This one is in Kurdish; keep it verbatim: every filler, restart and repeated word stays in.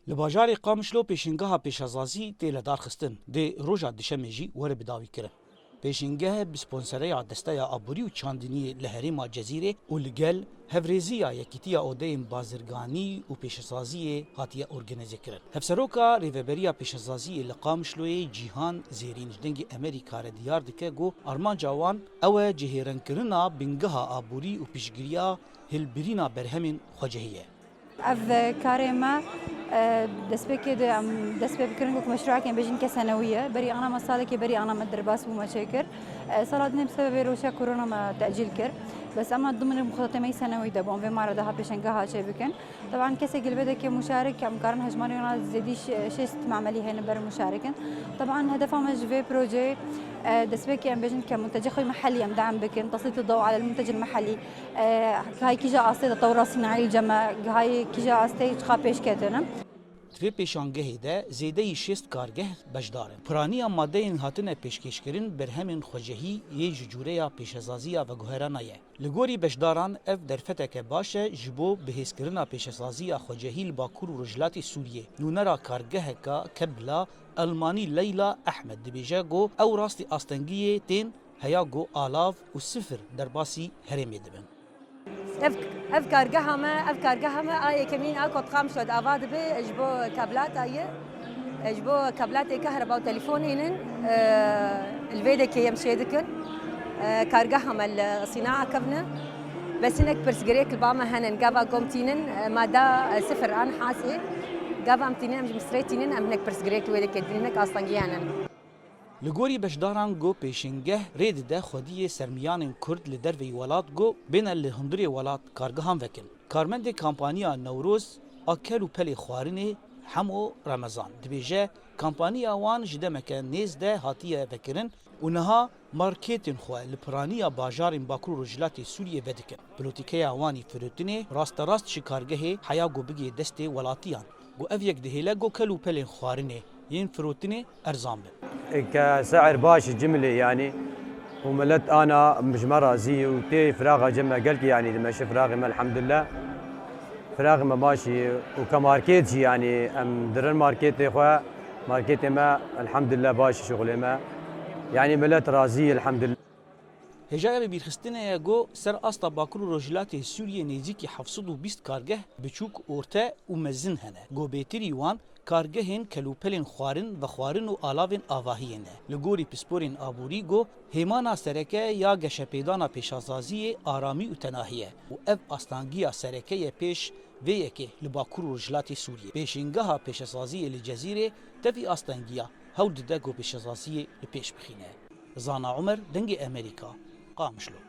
Li bajarê Qamişlo pêşîngeha pêşesazî tê lidarxistin, dê roja dişemê jî were bidawîkirin. Pêşîngeh bi sponsereya Desteya Aborî û Çandiniyê li herêma Cezîrê û li gel hevrêziya Yekîtiya Odeyên Bazirganî û Pêşesaziyê hatiye organîzekirin. Hevseroka Rêveberiya Pêşesaziyê li Qamişloyê Cîhan Zêrîn ji Dengê Amerîka re diyar dike ku armanca wan ew e cihêrenkirina bingeha aborî û piştgiriya hilbirîna berhemên xwecihî ye. Ev karê me, e, destpêkê de em dest pê bikirin ku meşruekên bêjin ke senewî ye. Berî ana me salekê berî ana me derbas bû me çêkir. E, sala dinê bi sebebê rewşa korona me tecîl kir. Bes ema dimînin muxtatê me yî senewî de bû. Em vê mare de ha pêşengeha çê bikin. Teban kesê gilvê de ke muşarik, em karin hejmarê wana zêdî şê-, şêst memelî hene ber muşarikin. Teban hedefa me ji vê projeyê, e, destpêkê em bêjin ke muntecê xwe mehellî em deam bikin. Teslît daw alel muntecil mehellî. E, gihayî kîja astê de tewra sînayî li cem me, gihayî kîja astê çiqa pêş ketine. Di vê pêşangehê de zêdeyî şêst kargeh beşdar in. Piraniya madeyên hatine pêşkêşkirin berhemên xwecihî yê ji cûreya pêşesaziya veguherana ye. Li gorî beşdaran ev derfeteke baş e ji bo bihêzkirina pêşesaziya xwecihî li Bakur û Rojhilatê Sûriyê. Nûnera kargeheka Kebla, Elmanî Leyla Ehmed dibêje ku ew rastî astengiyê tên heya ku alav û sifir derbasî herêmê dibin. Ev, ev kargeha me, ev kargeha me a yekemîn a ku di Qamişlo de ava dibe ji bo keblata ye. Ji bo keblatê kehreba û telefonê nin, e, li vê dekê em çê dikin. E, kargeha me li sînaa kevne. Bes hinek pirsgirêk li ba me henin. Gava ku em tînin, e, mada, e, sifir an hasê. Gava em tînin, em ji Misrê tînin, em hinek pirsgirêk li wê dekê dibînin, hinek astengiya nin. Li gorî beşdaran ku pêşîngeh rê dide xwediyê sermiyanên Kurd li derveyî welat ku bêne li hundirê welat kargehan vekin. Karmendê kampaniya Newroz a kel û pelê xwarinê Hemo Remezan dibêje, kampaniya wan ji demeke nêz de hatiye vekirin û niha marketên xwe li piraniya bajarên Bakur û Rojhilatê Sûriyê vedikin. Polîtîkeya wan î firotinê rasterast ji kargehê heya ku bigê destê welatiyan. Ku ev yek dihêle ku kel û pelên xwarinê yên firotinê erzan bin. Ke se'ir baş cimlê, yanî, û milet ana ji me razî û tê firaxa cem me gelkî, yanî, dimeşe firaxê me, elhamdulillah. Firaxê me baş î û ke markêt jî, yanî, em dirin markêtê xwe, markêtê me, elhamdulillah, baş şixulê me. Yanî, milet razî, elhamdulillah. Hêjaya bibîrxistinê ye ku ser asta Bakur û Rojhilatê Sûriyê nêzîkî heft sed û bîst kargeh biçûk, orte û mezin hene. Ku bêtirî wan kargehên kelûpelên xwarin, vexwarin û alavên avahiyê ne. Li gorî pisporên aborî ku hêmana sereke ya geşepêdana pêşazaziyê aramî û tenahî ye û ev astangiya sereke ye pêş vê yekê li Bakur û Rojhilatê Sûriyê. Pêşîngeha pêşesaziyê li Cezîrê tevî astengiya hewl dide ku pêşesaziyê li pêş bixîne. Zana Umer, Dengê Amerîka, Qamişlo.